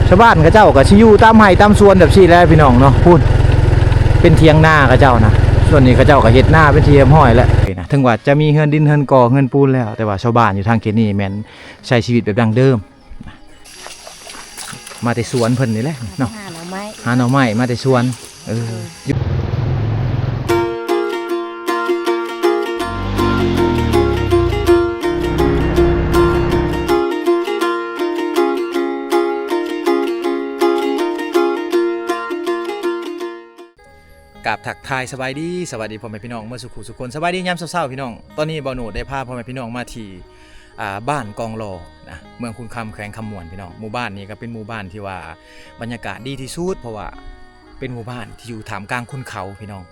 ຊາວບ້ານເຂົາເຈົ້າກໍຊິຢູ່ຕາມໄຮ່ຕາມສວນແບບຊີ້ແຫຼະພີ່ນ້ອງເນາະ. ພຸ້ນເປັນຖຽງນາເຂົາເຈົ້ານະ, ສ່ວນນີ້ເຂົາເຈົ້າກໍເຮັດນາເປັນທີ່ຮຽບຮ້ອຍແລ້ວນະ. ເຖິງວ່າຈະມີເຮືອນດິນເຮືອນກໍ່ເຮືອນປູນແລ້ວ, ແຕ່ວ່າຊາວບ້ານຢູ່ທາງເຂດນີ້ແມ່ນໃຊ້ຊີວິດແບບດັ້ງເດີມ. ມາແຕ່ສວນເພິ່ນນີ້ແຫຼະເນາະ, ຫາໜໍ່ໄມ້ ຫາໜໍ່ໄມ້ມາແຕ່ສວນ. ເອີ ກາບທັກທາຍສະບາຍດີ, ສະບາຍດີພໍ່ແມ່ພີ່ນ້ອງເໝິດສູ່ຄູ່ສູ່ຄົນ. ສະບາຍດີຍາມເຊົ້າໆ ພີ່ນ້ອງ. ຕອນນີ້ບ່າວໂນດໄດ້ພາພໍ່ແມ່ພີ່ນ້ອງມາທີ່ ອ່າ ບ້ານກອງລໍນະ, ເມືອງຄຸນຄຳ ແຂວງຄຳມ່ວນ ພີ່ນ້ອງ. ໝູ່ບ້ານນີ້ກໍເປັນໝູ່ບ້ານທີ່ວ່າບັນຍາກາດດີທີ່ສຸດ, ເພາະວ່າເປັນໝູ່ບ້ານທີ່ຢູ່ທ່າມກາງຄຸນເຂົາ ພີ່ນ້ອງ.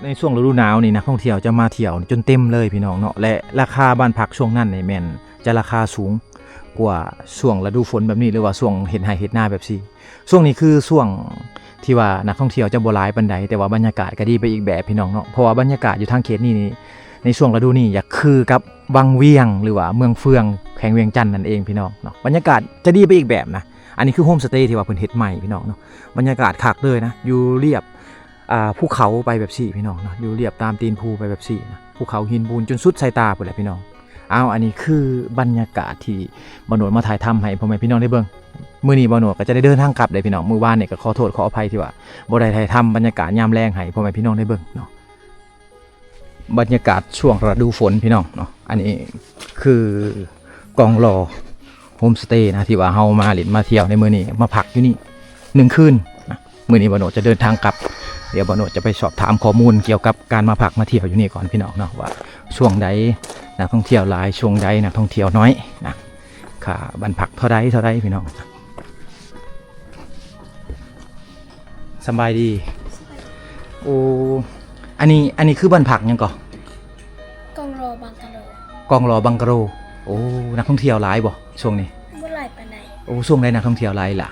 ໃນຊ່ວງລະດູໜາວນີ້ ນັກທ່ອງທ່ຽວຈະມາທ່ຽວຈົນເຕັມເລີຍ ພີ່ນ້ອງເນາະ. ແລະ ລາຄາບ້ານພັກຊ່ວງນັ້ນນີ້ແມ່ນຈະລາຄາສູງກວ່າຊ່ວງລະດູຝົນແບບນີ້ ຫຼືວ່າຊ່ວງເຮັດໄຮ່ເຮັດນາແບບຊີ້. ຊ່ວງນີ້ຄືຊ່ວງທີ່ວ່ານັກທ່ອງທ່ຽວຈະບໍ່ຫຼາຍປານໃດ, ແຕ່ວ່າບັນຍາກາດກໍດີໄປອີກແບບ ພີ່ນ້ອງເນາະ. ເພາະວ່າບັນຍາກາດຢູ່ທາງເຂດນີ້ນີ້ ໃນຊ່ວງລະດູນີ້ຢາກຄືກັບວັງວຽງ ຫຼືວ່າເມືອງເຟືອງ ແຂວງວຽງຈັນນັ້ນເອງ ພີ່ນ້ອງເນາະ. ບັນຍາກາດຈະດີໄປອີກແບບນະ. ອັນນີ້ຄືໂຮມສະເຕທີ່ວ່າເພິ່ນເຮັດໃໝ່ ພີ່ນ້ອງເນາະ, ບັນຍາກາດຄັກເລີຍນະ, ຢູ່ລຽບ ອ່າ ພູເຂົາໄປແບບຊີ້ ພີ່ນ້ອງເນາະ, ຢູ່ລຽບຕາມຕີນພູໄປແບບຊີ້ນະ, ພູເຂົາຫີນບູນຈົນສຸດສາຍຕາພຸ້ນແຫຼະ ພີ່ນ້ອງ. ອ້າວ ອັນນີ້ຄືບັນຍາກາດທີ່ບ່າວໂນດມາຖ່າຍທຳໃຫ້ພໍ່ແມ່ພີ່ນ້ອງໄດ້ເບິ່ງ. ມື້ນີ້ບ່າວໂນດກໍຈະໄດ້ເດີນທາງກັບເດ້ ພີ່ນ້ອງ. ມື້ວານນີ້ກໍຂໍໂທດຂໍອະໄພທີ່ວ່າບໍ່ໄດ້ຖ່າຍທຳບັນຍາກາດຍາມແລງໃຫ້ພໍ່ແມ່ພີ່ນ້ອງໄດ້ເບິ່ງເນາະ. ບັນຍາກາດຊ່ວງລະດູຝົນ ພີ່ນ້ອງເນາະ. ອັນນີ້ຄືກອງລໍໂຮມສະເຕນະ ທີ່ວ່າເຮົາມາຫຼິ້ນມາທ່ຽວໃນມື້ນີ້, ມາພັກຢູ່ນີ້ໜຶ່ງຄືນນະ. ມື້ນີ້ບ່າວໂນດຈະເດີນທາງກັບ, ດຽວບ່າວໂນດຈະໄປສອບຖາມຂໍ້ມູນກ່ຽວກັບການມາພັກມາທ່ຽວຢູ່ນີ້ກ່ອນ ພີ່ນ້ອງເນາະ, ວ່າຊ່ວງໃດນັກທ່ອງທ່ຽວຫຼາຍ, ຊ່ວງໃດນັກທ່ອງທ່ຽວໜ້ອຍນະ, ຄ່າບ້ານພັກເທົ່າໃດເທົ່າໃດ ພີ່ນ້ອງ. ສະບາຍດີ. ໂອ້ ອັນນີ້ ອັນນີ້ຄືບ້ານພັກຫຍັງເກາະ? ກອງລໍບັງກະໂລ. ກອງລໍບັງກະໂລ. ໂອ້ ນັກທ່ອງທ່ຽວຫຼາຍບໍ່ຊ່ວງນີ້? ບໍ່ຫຼາຍປານໃດ. ໂອ້ ຊ່ວງໃດນັກທ່ອງທ່ຽວຫຼາຍລະ?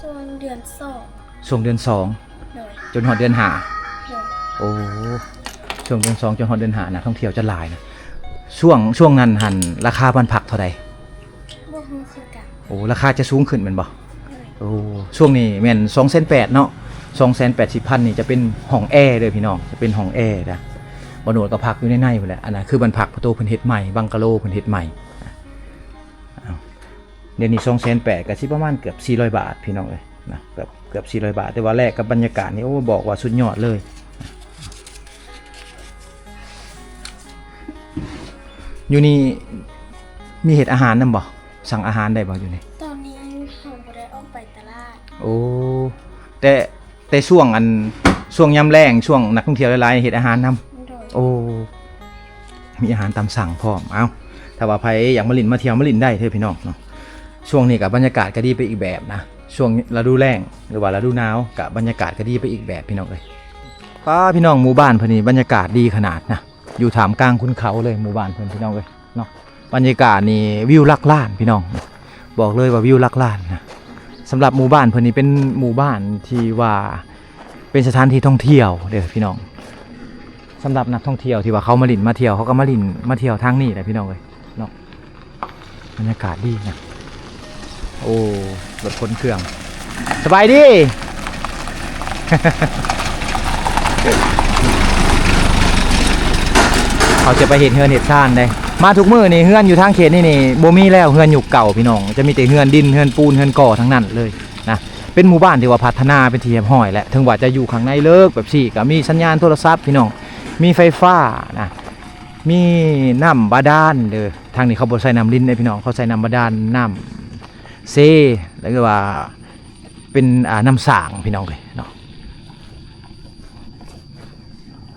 ຊ່ວງເດືອນສອງ. ຊ່ວງເດືອນສອງ ໂດຍ ຈົນຮອດເດືອນຫ້າ. ໂດຍ ໂອ້ ຊ່ວງເດືອນສອງຈົນຮອດເດືອນຫ້າ ນັກທ່ອງທ່ຽວຈະຫຼາຍນະ. ຊ່ວງ ຊ່ວງນັ້ນຫັ້ນລາຄາບ້ານພັກເທົ່າໃດ? ບໍ່ຮູ້ຄືກັນ. ໂອ້ ລາຄາຈະສູງຂຶ້ນແມ່ນບໍ່? ໂດຍ ໂອ້ ຊ່ວງນີ້ແມ່ນສອງແສນແປດເນາະ, ສອງແສນແປດສິບພັນນີ້ຈະເປັນຫ້ອງແອເດີພີ່ນ້ອງ, ຈະເປັນຫ້ອງແອນະ. ບ່າວໂນດກໍພັກຢູ່ໃນໃນພຸ້ນແຫຼະ. ອັນນັ້ນຄືບ້ານພັກ ເພາະໂຕເພິ່ນເຮັດໃໝ່, ບັງກະໂລເພິ່ນເຮັດໃໝ່. ດຽວນີ້ສອງແສນແປດ ກໍຊິປະມານເກືອບສີ່ຮ້ອຍບາດ ພີ່ນ້ອງເອີຍນະ, ເກືອບ ເກືອບສີ່ຮ້ອຍບາດ, ແຕ່ວ່າແລກກັບບັນຍາກາດນີ້ ໂອ້ ບອກວ່າສຸດຍອດເລີຍ. ຢູ່ນີ້ມີເຮັດອາຫານນຳບໍ່? ສັ່ງອາຫານໄດ້ບໍ່ຢູ່ນີ້? ຕອນນີ້ເຮົາບໍ່ໄດ້ອອກໄປຕະຫຼາດ. ໂອ້ ແຕ່ ແຕ່ຊ່ວງອັນ ຊ່ວງຍາມແລງ ຊ່ວງນັກທ່ອງທ່ຽວຫຼາຍໆ ເຮັດອາຫານນຳ. ໂດຍ ໂອ້ ມີອາຫານຕາມສັ່ງພ້ອມ. ເອົ້າ ຖ້າວ່າໃຜຢາກມາຫຼິ້ນມາທ່ຽວມາຫຼິ້ນໄດ້ເດີພີ່ນ້ອງເນາະ. ຊ່ວງນີ້ກໍບັນຍາກາດກໍດີໄປອີກແບບນະ, ຊ່ວງລະດູແລ້ງ ຫຼືວ່າລະດູໜາວ ກໍບັນຍາກາດກໍດີໄປອີກແບບ ພີ່ນ້ອງເອີຍ. ປ້າ ພີ່ນ້ອງ ໝູ່ບ້ານເພິ່ນນີ້ບັນຍາກາດດີຂະໜາດນະ, ຢູ່ທ່າມກາງຄຸນເຂົາເລີຍ ໝູ່ບ້ານເພິ່ນ ພີ່ນ້ອງເອີຍເນາະ. ບັນຍາກາດນີ້ວິວຫຼັກລ້ານ ພີ່ນ້ອງ, ບອກເລີຍວ່າວິວຫຼັກລ້ານນະ. ສຳລັບໝູ່ບ້ານເພິ່ນນີ້ເປັນໝູ່ບ້ານທີ່ວ່າເປັນສະຖານທີ່ທ່ອງທ່ຽວເດີພີ່ນ້ອງ. ສຳລັບນັກທ່ອງທ່ຽວທີ່ວ່າເຂົາມາຫຼິ້ນມາທ່ຽວ ເຂົາກໍມາຫຼິ້ນມາທ່ຽວທາງນີ້ແຫຼະພີ່ນ້ອງເອີຍເນາະ. ບັນຍາກາດດີນະ. ໂອ້ ລົດຂົນເຄື່ອງ. ສະບາຍດີ. ເຂົາຈະໄປເຮັດເຮືອນເຮັດຊານເດ້. ມາທຸກມື້ນີ້ເຮືອນຢູ່ທາງເຂດນີ້ນີ້ບໍ່ມີແລ້ວ, ເຮືອນຍຸກເກົ່າພີ່ນ້ອງ, ຈະມີແຕ່ເຮືອນດິນ ເຮືອນປູນ ເຮືອນກໍ່ທັງນັ້ນເລີຍນະ. ເປັນໝູ່ບ້ານທີ່ວ່າພັດທະນາເປັນທີ່ຮຽບຮ້ອຍແລ້ວ, ເຖິງວ່າຈະຢູ່ຂ້າງໃນເລິກແບບຊີ້ ກໍມີສັນຍານໂທລະສັບພີ່ນ້ອງ, ມີໄຟຟ້ານະ, ມີນ້ຳບາດານເດີ. ທາງນີ້ເຂົາບໍ່ໃຊ້ນ້ຳລິນເດ້ພີ່ນ້ອງ, ເຂົາໃຊ້ນ້ຳບາດານ, ນ້ຳເຊ ຫຼືວ່າເປັນ ອ່າ ນ້ຳສ້າງພີ່ນ້ອງເອີຍເນາະ.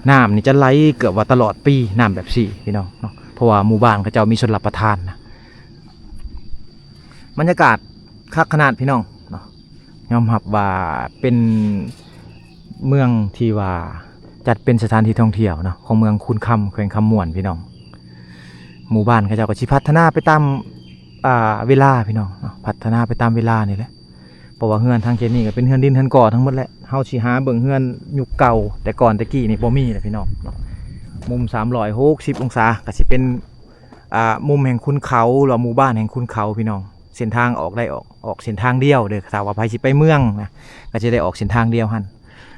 ນ້ຳນີ້ຈະໄຫຼເກືອບວ່າຕະຫຼອດປີ ນ້ຳແບບຊີ້ພີ່ນ້ອງເນາະ, ເພາະວ່າໝູ່ບ້ານເຂົາເຈົ້າມີຊົນລະປະທານນະ. ບັນຍາກາດຄັກຂະໜາດພີ່ນ້ອງເນາະ. ຍອມຮັບວ່າເປັນເມືອງທີ່ວ່າຈັດເປັນສະຖານທີ່ທ່ອງທ່ຽວເນາະ ຂອງເມືອງຄູນຄຳ ແຂວງຄຳມ່ວນພີ່ນ້ອງ. ໝູ່ບ້ານເຂົາເຈົ້າກໍຊິພັດທະນາໄປຕາມ ອ່າ ເວລາພີ່ນ້ອງເນາະ, ພັດທະນາໄປຕາມເວລານີ້ແຫຼະ. ເພາະວ່າເຮືອນທາງເຂດນີ້ກໍເປັນເຮືອນດິນເຮືອນກໍ່ທັງໝົດແຫຼະ. ເຮົາຊິຫາເບິ່ງເຮືອນຍຸກເກົ່າແຕ່ກ່ອນແຕ່ກີ້ນີ້ບໍ່ມີແຫຼະພີ່ນ້ອງເນາະ. ມຸມສາມຮ້ອຍຫົກສິບອົງສາ ກໍຊິເປັນ ອ່າ ມຸມແຫ່ງຂຸນເຂົາ ຫຼືວ່າໝູ່ບ້ານແຫ່ງຂຸນເຂົາພີ່ນ້ອງ. ເສັ້ນທາງອອກໄດ້ອອກ ອອກເສັ້ນທາງດຽວເດີ້. ຖ້າວ່າໃຜຊິໄປເມືອງນະ ກໍຈະໄດ້ອອກເສັ້ນທາງດຽວຫັ້ນ.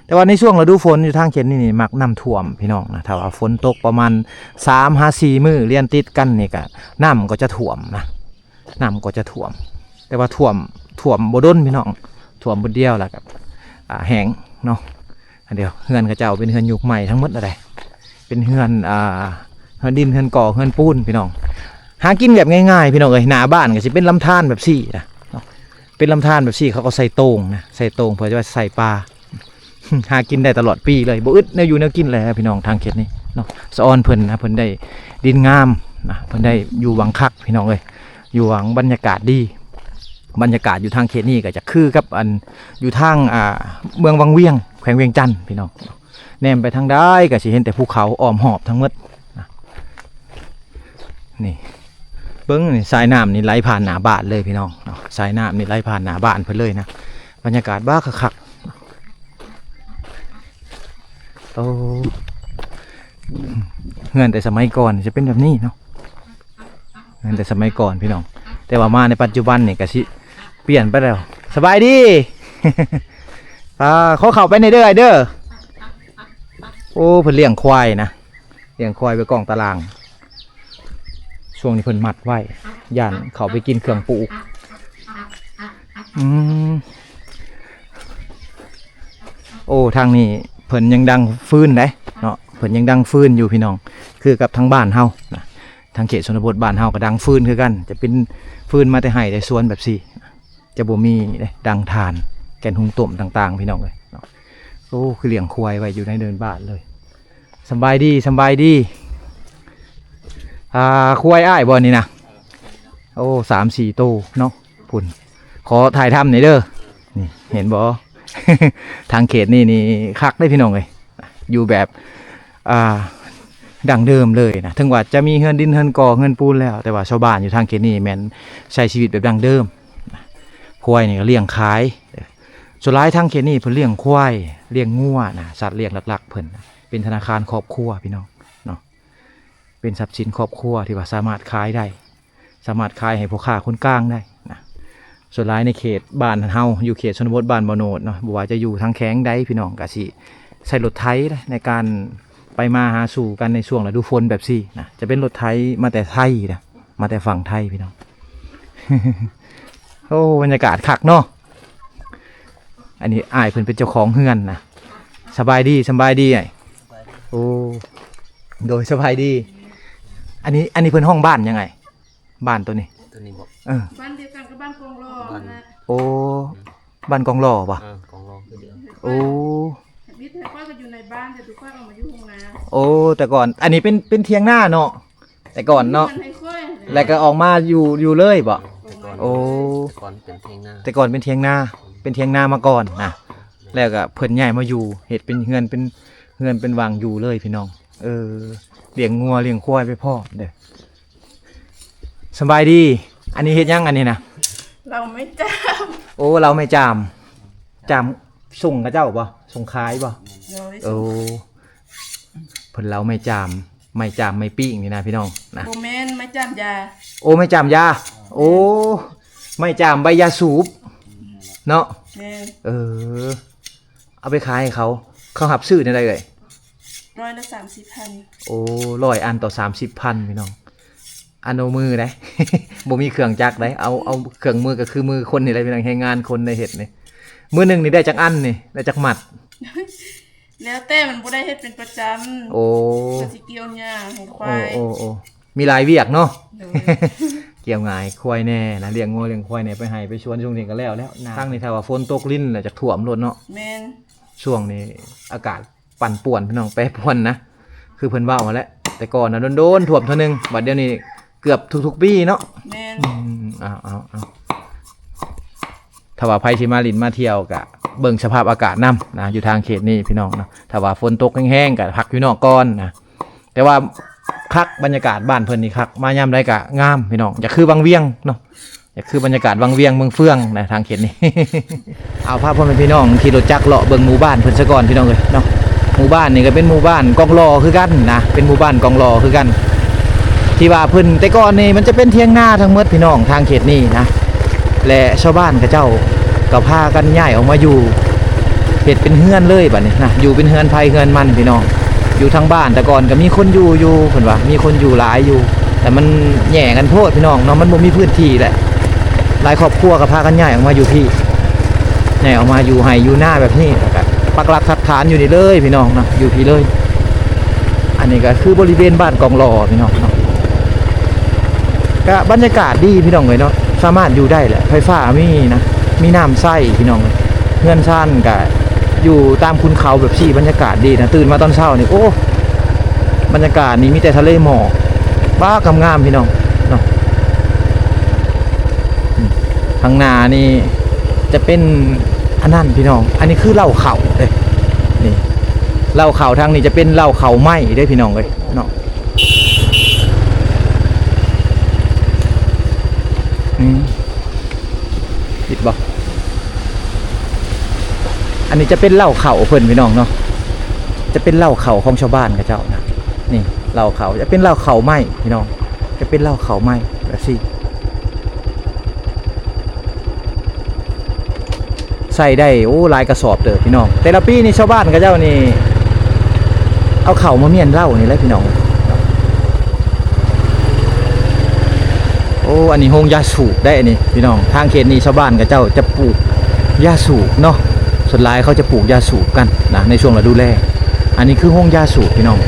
ແຕ່ວ່າໃນຊ່ວງລະດູຝົນຢູ່ທາງເຂດນີ້ນີ້ມັກນ້ຳຖ້ວມພີ່ນ້ອງນະ. ຖ້າວ່າຝົນຕົກປະມານສາມຫາສີ່ມື້ລຽນຕິດກັນນີ້ ກໍນ້ຳກໍຈະຖ້ວມນະ ນ້ຳກໍຈະຖ້ວມ. ແຕ່ວ່າຖ້ວມ ຖ້ວມບໍ່ດົນພີ່ນ້ອງ ຖ້ວມບຶດດຽວແລ້ວກໍ ອ່າ ແຫ້ງເນາະ. ອັນດຽວເຮືອນເຂົາເຈົ້າເປັນເຮືອນຍຸກໃໝ່ທັງໝົດແລ້ວເດ້ ເປັນເຮືອນ ອ່າ ເຮືອນດິນ ເຮືອນກໍ່ ເຮືອນປູນພີ່ນ້ອງ. ຫາກິນແບບງ່າຍໆ ພີ່ນ້ອງເອີຍ. ໜ້າບ້ານກໍຊິເປັນລຳທານແບບຊີ້ນະເນາະ ເປັນລຳທານແບບຊີ້ ເຂົາກໍໃສ່ໂຕ່ງນະ ໃສ່ໂຕ່ງເພື່ອຈະໄວ້ໃສ່ປາ ຫາກິນໄດ້ຕະຫຼອດປີເລີຍ ບໍ່ອຶດແນວຢູ່ແນວກິນແລ້ວພີ່ນ້ອງ. ທາງເຂດນີ້ເນາະ ສະອອນເພິ່ນນະ ເພິ່ນໄດ້ດິນງາມນະ ເພິ່ນໄດ້ຢູ່ຫວ່າງຄັກພີ່ນ້ອງເອີຍ ຢູ່ຫວ່າງບັນຍາກາດດີ. ບັນຍາກາດຢູ່ທາງເຂດນີ້ກໍຈະຄືກັບອັນຢູ່ທາງ ອ່າ ເມືອງວັງວຽງ ແຂວງວຽງຈັນພີ່ນ້ອງ. ແນມໄປທາງໃດກໍຊິເຫັນແຕ່ພູເຂົາອ້ອມຮອບທັງໝົດນະ. ນີ້ ເບິ່ງນີ້ ສາຍນ້ຳນີ້ໄຫຼຜ່ານໜ້າບ້ານເລີຍພີ່ນ້ອງເນາະ ສາຍນ້ຳນີ້ໄຫຼຜ່ານໜ້າບ້ານເພິ່ນເລີຍນະ. ບັນຍາກາດບ້າຄັກໆ. ໂອ້ ເຮືອນແຕ່ສະໄໝກ່ອນຈະເປັນແບບນີ້ເນາະ ເຮືອນແຕ່ສະໄໝກ່ອນພີ່ນ້ອງ. ແຕ່ວ່າມາໃນປັດຈຸບັນນີ້ກໍຊິປ່ຽນໄປແລ້ວ. ສະບາຍດີ ອ່າ ຂໍເຂົ້າໄປແດ່ເດີ້ ອ້າຍເດີ້. ໂອ້ ເພິ່ນລ້ຽງຄວາຍນະ ລ້ຽງຄວາຍໄວ້ກ້ອງຕາລ່າງ. ຊ່ວງນີ້ເພິ່ນມັດໄວ້ ຢ້ານເຂົາໄປກິນເຄື່ອງປູກ. ອືມ ໂອ້ ທາງນີ້ເພິ່ນຍັງດັງຟືນເດ້ເນາະ ເພິ່ນຍັງດັງຟືນຢູ່ພີ່ນ້ອງ ຄືກັບທາງບ້ານເຮົານະ. ທາງເຂດຊົນນະບົດບ້ານເຮົາກໍດັງຟືນຄືກັນ ຈະເປັນຟືນມາແຕ່ໄຮ່ແຕ່ສວນແບບຊີ້ ຈະບໍ່ມີເດ້ ດັງຖ່ານ ແກ່ນຫຸງຕົ້ມຕ່າງໆ ພີ່ນ້ອງເອີຍເນາະ. ໂອ້ ຄືລ້ຽງຄວາຍໄວ້ຢູ່ໃນເດີ່ນບ້ານເລີຍ. ສຳບາຍດີ ສຳບາຍດີ. ອ່າ ຄວາຍອ້າຍບໍ່ນີ້ນະ? ໂອ້ ສາມສີ່ໂຕເນາະ. ພຸ້ນ ຂໍຖ່າຍທຳໜ່ອຍເດີ້. ນີ້ເຫັນບໍ່? ທາງເຂດນີ້ນີ້ຄັກເດ້ພີ່ນ້ອງເອີຍ ຢູ່ແບບ ອ່າ ດັ້ງເດີມເລີຍນະ. ເຖິງວ່າຈະມີເຮືອນດິນເຮືອນກໍ່ເຮືອນປູນແລ້ວ ແຕ່ວ່າຊາວບ້ານຢູ່ທາງເຂດນີ້ແມ່ນໃຊ້ຊີວິດແບບດັ້ງເດີມ. ຄວາຍນີ້ກໍລ້ຽງຂາຍ. ສ່ວນຫຼາຍທາງເຂດນີ້ເພິ່ນລ້ຽງຄວາຍ ລ້ຽງງົວນະ. ສັດລ້ຽງຫຼັກໆເພິ່ນເປັນທະນາຄານຄອບຄົວພີ່ນ້ອງເນາະ. ເປັນຊັບສິນຄອບຄົວທີ່ວ່າສາມາດຂາຍໄດ້ ສາມາດຂາຍໃຫ້ພໍ່ຄ້າຄົນກາງໄດ້ນະ. ສ່ວນຫຼາຍໃນເຂດບ້ານເຮົາ ຢູ່ເຂດຊົນນະບົດບ້ານບໍ່ໂນດເນາະ ບໍ່ວ່າຈະຢູ່ທາງແຂວງໃດ ພີ່ນ້ອງກໍຊິໃຊ້ລົດໄຖໃນການໄປມາຫາສູ່ກັນໃນຊ່ວງລະດູຝົນແບບຊີ້ນະ. ຈະເປັນລົດໄຖມາແຕ່ໄທນະ ມາແຕ່ຝັ່ງໄທພີ່ນ້ອງ. ໂອ້ ບັນຍາກາດຄັກເນາະ. ອັນນີ້ອ້າຍເພິ່ນເປັນເຈົ້າຂອງເຮືອນນະ. ສະບາຍດີ ສະບາຍດີອ້າຍ. ໂອ້ ໂດຍ ສະບາຍດີ. ອັນນີ້ ອັນນີ້ເພິ່ນຮ້ອງບ້ານຫຍັງອ້າຍ? ບ້ານໂຕນີ້ ໂຕນີ້ບໍ? ເອີ ບ້ານດຽວກັນກັບບ້ານກອງຫຼໍ່ຫັ້ນນະ. ໂອ້ ບ້ານກອງຫຼໍ່ບໍ? ເອີ ກອງຫຼໍ່ຄືດຽວ. ໂອ້ ມິດແທ້ຂ້ອຍກໍຢູ່ໃນບ້ານ ແຕ່ທຸກຄົນອອກມາຢູ່ໂຮງນາ. ໂອ້ ແຕ່ກ່ອນ ອັນນີ້ເປັນ ເປັນຖຽງນາເນາະ ແຕ່ກ່ອນເນາະ. ແລ້ວກໍອອກມາຢູ່ ຢູ່ເລີຍບໍ? ໂອ້ ແຕ່ກ່ອນເປັນຖຽງນາ ເປັນຖຽງນາມາກ່ອນນະ. ແລ້ວກໍເພິ່ນຍ້າຍມາຢູ່ ເຮັດເປັນເຮືອນ ເປັນເຮືອນເປັນວັງຢູ່ເລີຍພີ່ນ້ອງ. ເອີ ລ້ຽງງົວລ້ຽງຄວາຍໄປພ້ອມເດີ້. ສະບາຍດີ. ອັນນີ້ເຮັດຫຍັງອັນນີ້ນະ? ເຫຼົ້າໄມ້ຈາມ. ໂອ້ ເຫຼົ້າໄມ້ຈາມ. ຈາມສົ່ງເຂົາເຈົ້າບໍ? ສົ່ງຂາຍບໍ? ໂດຍ. ໂອ້ ເພິ່ນເຫຼົ້າໄມ້ຈາມ ໄມ້ຈາມໄມ້ປີ້ງນີ້ນະພີ່ນ້ອງນະ. ບໍ່ແມ່ນ ໄມ້ຈາມຢາ. ໂອ້ ໄມ້ຈາມຢາ. ໂອ້ ໄມ້ຈາມໃບຢາສູບເນາະ. ແມ່ນ. ເອີ ເອົາໄປຂາຍໃຫ້ເຂົາ ເຂົາຮັບຊື້ແນວໃດເອີຍ? ຮ້ອຍລະສາມສິບພັນ. ໂອ້ ຮ້ອຍອັນຕໍ່ສາມສິບພັນ ພີ່ນ້ອງ. ອັນເອົາມືໄດ໋ ບໍ່ມີເຄື່ອງຈັກໄດ໋ ເອົາ ເອົາເຄື່ອງມືກໍຄືມືຄົນນີ້ແຫຼະ ພີ່ນ້ອງ ແຮງງານຄົນໄດ້ເຮັດນີ້. ມື້ໜຶ່ງນີ້ໄດ້ຈັກອັນນີ້ ໄດ້ຈັກມັດ? ແລ້ວແຕ່ ມັນບໍ່ໄດ້ເຮັດເປັນປະຈຳ. ໂອ້ ເພື່ອຊິກ່ຽວຫຍ້າໃຫ້ຄວາຍ. ໂອ້ ໂອ້ ມີຫຼາຍວຽກເນາະ. ໂດຍ. ກ່ຽວຫຍ້າຄວາຍແດ່ນະ ລ້ຽງງົວລ້ຽງຄວາຍແດ່ ໄປໄຮ່ໄປສວນ ຊ່ວງນີ້ກໍແລ້ວແລ້ວ. ທາງນີ້ຖ້າວ່າຝົນຕົກລິນແລ້ວຈະຖ້ວມໂລດເນາະ. ແມ່ນ. ຊ່ວງນີ້ອາກາດ ປັ່ນປ່ວນ ພີ່ນ້ອງ ແປປວນນະ ຄືເພິ່ນເວົ້າຫັ້ນແຫຼະ. ແຕ່ກ່ອນນະ ໂດນໆຖ້ວມເທື່ອໜຶ່ງ ບັດດຽວນີ້ເກືອບທຸກໆປີເນາະ. ແມ່ນ. ອືມ ເອົາ ເອົາ ເອົາ ຖ້າວ່າໃຜຊິມາຫຼິ້ນມາທ່ຽວກະເບິ່ງສະພາບອາກາດນຳນະ ຢູ່ທາງເຂດນີ້ພີ່ນ້ອງເນາະ. ຖ້າວ່າຝົນຕົກແຮງໆກະພັກຢູ່ນອກກ່ອນນະ. ແຕ່ວ່າຄັກ ບັນຍາກາດບ້ານເພິ່ນນີ້ຄັກ ມາຍາມໃດກະງາມພີ່ນ້ອງ. ຢາກຄືວັງວຽງເນາະ ກໍຄືບັນຍາກາດວັງວຽງເມືອງເຟືອງນະ ທາງເຂດນີ້. ເອົາ ພາພໍ່ແມ່ພີ່ນ້ອງຂີ່ລົດຈັກເລາະເບິ່ງໝູ່ບ້ານເພິ່ນຊະກ່ອນ ພີ່ນ້ອງເອີຍເນາະ. ໝູ່ບ້ານນີ້ກໍເປັນໝູ່ບ້ານກອງຫຼໍ່ຄືກັນນະ ເປັນໝູ່ບ້ານກອງຫຼໍ່ຄືກັນ ທີ່ວ່າເພິ່ນແຕ່ກ່ອນນີ້ມັນຈະເປັນຖຽງນາທັງໝົດ ພີ່ນ້ອງ. ທາງເຂດນີ້ນະ ແລະ ຊາວບ້ານເຂົາເຈົ້າກໍພາກັນຍ້າຍອອກມາຢູ່ ເຮັດເປັນເຮືອນເລີຍບັດນີ້ນະ ຢູ່ເປັນເຮືອນໃຜເຮືອນມັນພີ່ນ້ອງ. ຢູ່ທາງບ້ານແຕ່ກ່ອນກໍມີຄົນຢູ່ຢູ່ ເພິ່ນວ່າມີຄົນຢູ່ຫຼາຍຢູ່ ແຕ່ມັນແຍ່ກັນໂພດພີ່ນ້ອງເນາະ ມັນບໍ່ມີພື້ນທີ່ແຫຼະ. ຫຼາຍຄອບຄົວກໍພາກັນຍ້າຍອອກມາຢູ່ພີ້ ຍ້າຍອອກມາຢູ່ໄຮ່ຢູ່ນາແບບນີ້ ແລ້ວກໍປັກຫຼັກ ຖານຢູ່ນີ້ເລີຍພີ່ນ້ອງເນາະ ຢູ່ພີ້ເລີຍ. ອັນນີ້ກໍຄືບໍລິເວນບ້ານກອງຫຼໍ່ພີ່ນ້ອງເນາະ ກະບັນຍາກາດດີພີ່ນ້ອງເອີຍເນາະ ສາມາດຢູ່ໄດ້ແຫຼະ ໄຟຟ້າມີນະ ມີນ້ຳໃຊ້ພີ່ນ້ອງເອີຍ. ເຮືອນຊານກະຢູ່ຕາມຂຸນເຂົາແບບຊີ້ ບັນຍາກາດດີນະ. ຕື່ນມາຕອນເຊົ້ານີ້ ໂອ້ ບັນຍາກາດນີ້ມີແຕ່ທະເລໝອກ ປາ ງາມໆ ພີ່ນ້ອງເນາະ. ອືມ ທາງໜ້ານີ້ຈະເປັນອັນນັ້ນພີ່ນ້ອງ ອັນນີ້ຄືເລົ້າເຂົ້າເດ້ ນີ້ ເລົ້າເຂົ້າ ທາງນີ້ຈະເປັນເລົ້າເຂົ້າໄມ້ເດ້ພີ່ນ້ອງເອີຍເນາະ. ອືມ ຕິດບໍ່? ອັນນີ້ຈະເປັນເລົ້າເຂົ້າເພິ່ນພີ່ນ້ອງເນາະ ຈະເປັນເລົ້າເຂົ້າຂອງຊາວບ້ານເຂົາເຈົ້ານະ. ນີ້ເລົ້າເຂົ້າ ຈະເປັນເລົ້າເຂົ້າໄມ້ພີ່ນ້ອງ ຈະເປັນເລົ້າເຂົ້າໄມ້ແບບຊີ້ ໃສ່ໄດ້ ໂອ້ ຫຼາຍກະສອບເຕີບພີ່ນ້ອງ. ແຕ່ລະປີນີ້ຊາວບ້ານເຂົາເຈົ້ານີ້ ເອົາເຂົ້າມາມ້ຽນເລົ້ານີ້ແຫຼະພີ່ນ້ອງ. ໂອ້ ອັນນີ້ໂຮງຢາສູບໄດ໋ ອັນນີ້ພີ່ນ້ອງ. ທາງເຂດນີ້ຊາວບ້ານເຂົາເຈົ້າຈະປູກຢາສູບເນາະ ສ່ວນຫຼາຍເຂົາຈະປູກຢາສູບກັນນະ ໃນຊ່ວງລະດູແລ້ງ. ອັນນີ້ຄືໂຮງຢາສູບພີ່ນ້ອງ.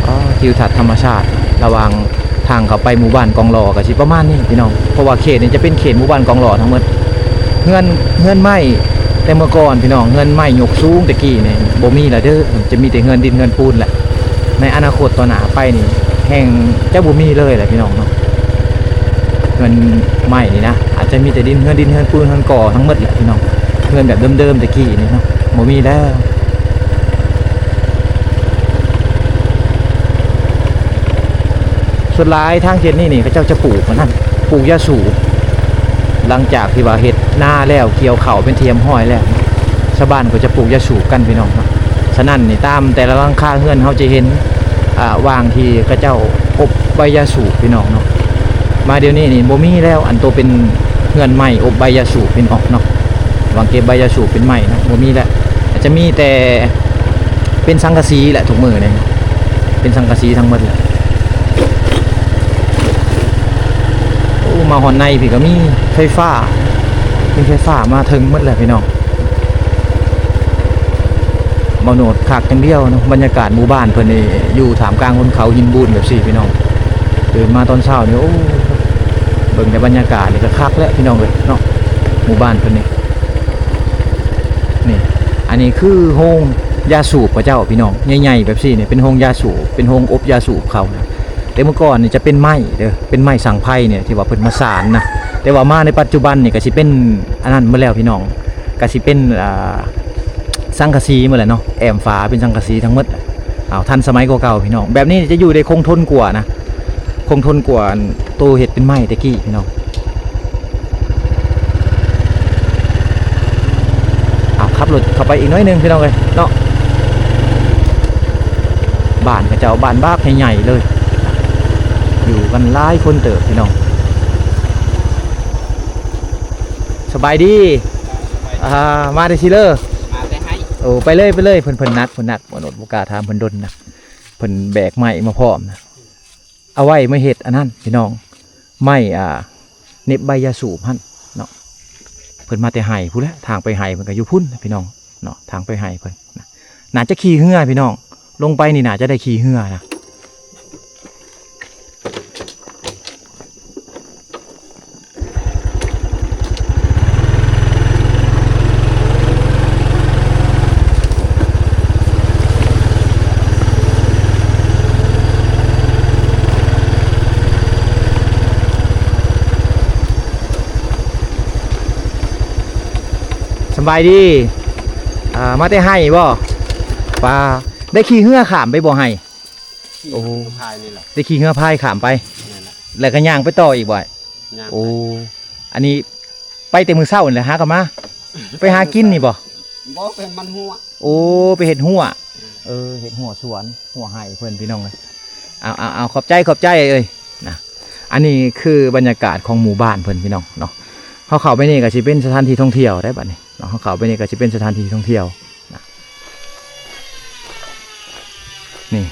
ອໍ ທິວທັດທຳມະຊາດລະຫວ່າງທາງເຂົ້າໄປໝູ່ບ້ານກອງຫຼໍ່ກໍຊິປະມານນີ້ພີ່ນ້ອງ ເພາະວ່າເຂດນີ້ຈະເປັນເຂດໝູ່ບ້ານກອງຫຼໍ່ທັງໝົດ. ເຮືອນ ເຮືອນໄມ້ແຕ່ເມື່ອກ່ອນພີ່ນ້ອງ ເຮືອນໄມ້ຍົກສູງແຕ່ກີ້ນີ້ບໍ່ມີລະເດີ ຈະມີແຕ່ເຮືອນດິນເຮືອນປູນແຫຼະ. ໃນອະນາຄົດຕໍ່ໜ້າໄປນີ້ແຮ່ງຈະບໍ່ມີເລີຍແຫຼະພີ່ນ້ອງເນາະ. ເຮືອນໄມ້ນີ້ນະ ອາດຈະມີແຕ່ດິນ ເຮືອນດິນເຮືອນປູນເຮືອນກໍ່ທັງໝົດແຫຼະພີ່ນ້ອງ. ເຮືອນແບບເດີມໆແຕ່ກີ້ນີ້ເນາະ ບໍ່ມີແລ້ວ. ສ່ວນຫຼາຍທາງເຂດນີ້ນີ້ ເຂົາເຈົ້າຈະປູກອັນນັ້ນ ປູກຢາສູບ. ຫຼັງຈາກທີ່ວ່າເຮັດນາແລ້ວ ກ່ຽວເຂົ້າເປັນທີ່ຮຽບຮ້ອຍແລ້ວ ຊາວບ້ານກໍຈະປູກຢາສູບກັນພີ່ນ້ອງເນາະ. ສະນັ້ນນີ້ ຕາມແຕ່ລະຫຼັງຄາເຮືອນເຮົາຈະເຫັນ ອ່າ ຫວ່າງທີ່ເຂົາເຈົ້າອົບໃບຢາສູບພີ່ນ້ອງເນາະ. ມາດຽວນີ້ນີ້ບໍ່ມີແລ້ວ ອັນໂຕເປັນເຮືອນໄມ້ອົບໃບຢາສູບພີ່ນ້ອງເນາະ. ຫວ່າງເກັບໃບຢາສູບເປັນໄມ້ນະ ບໍ່ມີແລ້ວ ອາດຈະມີແຕ່ເປັນສັງກະສີແຫຼະທຸກມື້ນີ້ ເປັນສັງກະສີທັງໝົດແຫຼະ. ໂອ້ ມາຮອດໃນພີ້ກໍມີໄຟຟ້າ ມີໄຟຟ້າມາເຖິງໝົດແຫຼະພີ່ນ້ອງ. ບໍ່ໂນດຄັກຢ່າງດຽວເນາະ ບັນຍາກາດໝູ່ບ້ານເພິ່ນນີ້ຢູ່ທ່າມກາງຫົນເຂົາຫີນບູນແບບຊີ້ພີ່ນ້ອງ. ຕື່ນມາຕອນເຊົ້ານີ້ ໂອ້ ເບິ່ງແຕ່ບັນຍາກາດນີ້ກໍຄັກແລ້ວພີ່ນ້ອງເອີຍເນາະ ໝູ່ບ້ານເພິ່ນນີ້. ນີ້ ອັນນີ້ຄືໂຮງຢາສູບເຂົາເຈົ້າພີ່ນ້ອງ ໃຫຍ່ໆແບບຊີ້ນີ້ ເປັນໂຮງຢາສູບ ເປັນໂຮງອົບຢາສູບເຂົານະ. ແຕ່ເມື່ອກ່ອນນີ້ຈະເປັນໄມ້ເດີ ເປັນໄມ້ສັງໄພນີ້ທີ່ວ່າເພິ່ນມາສານນະ ແຕ່ວ່າມາໃນປັດຈຸບັນນີ້ກໍຊິເປັນອັນນັ້ນໝົດແລ້ວພີ່ນ້ອງ ກໍຊິເປັນ ອ່າ ສັງກະສີໝົດແຫຼະເນາະ ແອ້ມຝາເປັນສັງກະສີທັງໝົດ. ອ້າວ ທັນສະໄໝກວ່າເກົ່າພີ່ນ້ອງ ແບບນີ້ຈະຢູ່ໄດ້ຄົງທົນກວ່ານະ ຄົງທົນກວ່າໂຕເຮັດເປັນໄມ້ແຕ່ກີ້ພີ່ນ້ອງ. ເອົາ ຂັບລົດເຂົ້າໄປອີກໜ້ອຍໜຶ່ງພີ່ນ້ອງເອີຍເນາະ. ບ້ານເຂົາເຈົ້າ ບ້ານບັກໃຫຍ່ໆເລີຍ ຢູ່ກັນຫຼາຍຄົນເຕີບພີ່ນ້ອງ. ສະບາຍດີ ອ່າ ມາແຕ່ຊິເລີ ມາແຕ່ໄຮ່. ໂອ້ ໄປເລີຍ ໄປເລີຍ ເພິ່ນ ເພິ່ນໜັກ ເພິ່ນໜັກ ບໍ່ໂນດບໍ່ກ້າຖາມ ເພິ່ນດົນນະ ເພິ່ນແບກໄມ້ມາພ້ອມນະ. ເອົາໄວ້ມາເຮັດອັນນັ້ນພີ່ນ້ອງ ໄມ້ ອ່າ ເໜັບໃບຢາສູບຫັ້ນເນາະ. ເພິ່ນມາແຕ່ໄຮ່ພຸ້ນແຫຼະ ທາງໄປໄຮ່ເພິ່ນກໍຢູ່ພຸ້ນແຫຼະພີ່ນ້ອງເນາະ ທາງໄປໄຮ່ເພິ່ນນະ. ໜ້າຈະຂີ່ເຮືອພີ່ນ້ອງ ລົງໄປນີ້ໜ້າຈະໄດ້ຂີ່ເຮືອນະ. ສະບາຍດີ ອ່າ ມາແຕ່ໄຮ່ບໍ່? ປາ ໄດ້ຂີ່ເຮືອຂ້າມໄປບໍ່ໄຮ່? ໂອ້ ໄດ້ຂີ່ເຮືອພາຍນີ້ແຫຼະ ໄດ້ຂີ່ເຮືອພາຍຂ້າມໄປ ແມ່ນແຫຼະ ແລ້ວກໍຍ່າງໄປຕໍ່ອີກບໍ່? ຍ່າງໄປ ໂອ້ ອັນນີ້ໄປແຕ່ມື້ເຊົ້ານີ້ແຫຼະ ຫາກໍມາ ໄປຫາກິນນີ້ບໍ່? ບໍ່ ໄປມັນຮົ້ວ ໂອ້ ໄປເຮັດຮົ້ວ ອືມ ເອີ ເຮັດຮົ້ວສວນ ຮົ້ວໄຮ່ເພິ່ນພີ່ນ້ອງເອີຍ. ເອົາ ເອົາ ເອົາ ຂອບໃຈ ຂອບໃຈເອີຍນະ. ອັນນີ້ຄືບັນຍາກາດຂອງໝູ່ບ້ານເພິ່ນພີ່ນ້ອງເນາະ. ເຮົາເຂົ້າໄປນີ້ກໍຊິເປັນສະຖານທີ່ທ່ອງທ່ຽວໄດ໋ບັດນີ້ເນາະ ເຮົາເຂົ້າໄປນີ້ກໍຊິເປັນສະຖານທີ່ທ່ອງທ່ຽວນະ. ນີ້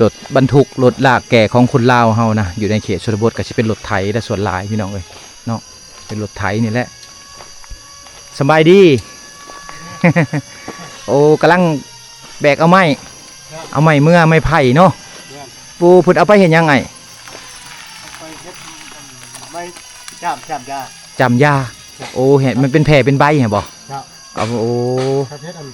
ລົດບັນທຸກ ລົດລາກແກ່ຂອງຄົນລາວເຮົານະ ຢູ່ໃນເຂດຊົນນະບົດກໍຊິເປັນລົດໄຖແຫຼະ ສ່ວນຫຼາຍພີ່ນ້ອງເອີຍເນາະ ເປັນລົດໄຖນີ້ແຫຼະ. ສະບາຍດີ. ໂອ້ ກຳລັງແບກເອົາໄມ້ ເອົາໄມ້ເມືອ ໄມ້ໄຜ່ເນາະ. ໂອ້ ເພິ່ນເອົາໄປເຮັດຫຍັງອ້າຍ? ໄປເຮັດໄມ້ຈ້າມ ຈ້າມຢາ ຈ້າມຢາ. ໂອ້ ເຮັດມັນເປັນແຜ່ເປັນໃບຫັ້ນບໍ່? ເຈົ້າ ເອົາ ໂອ້ ເຮັດອັນ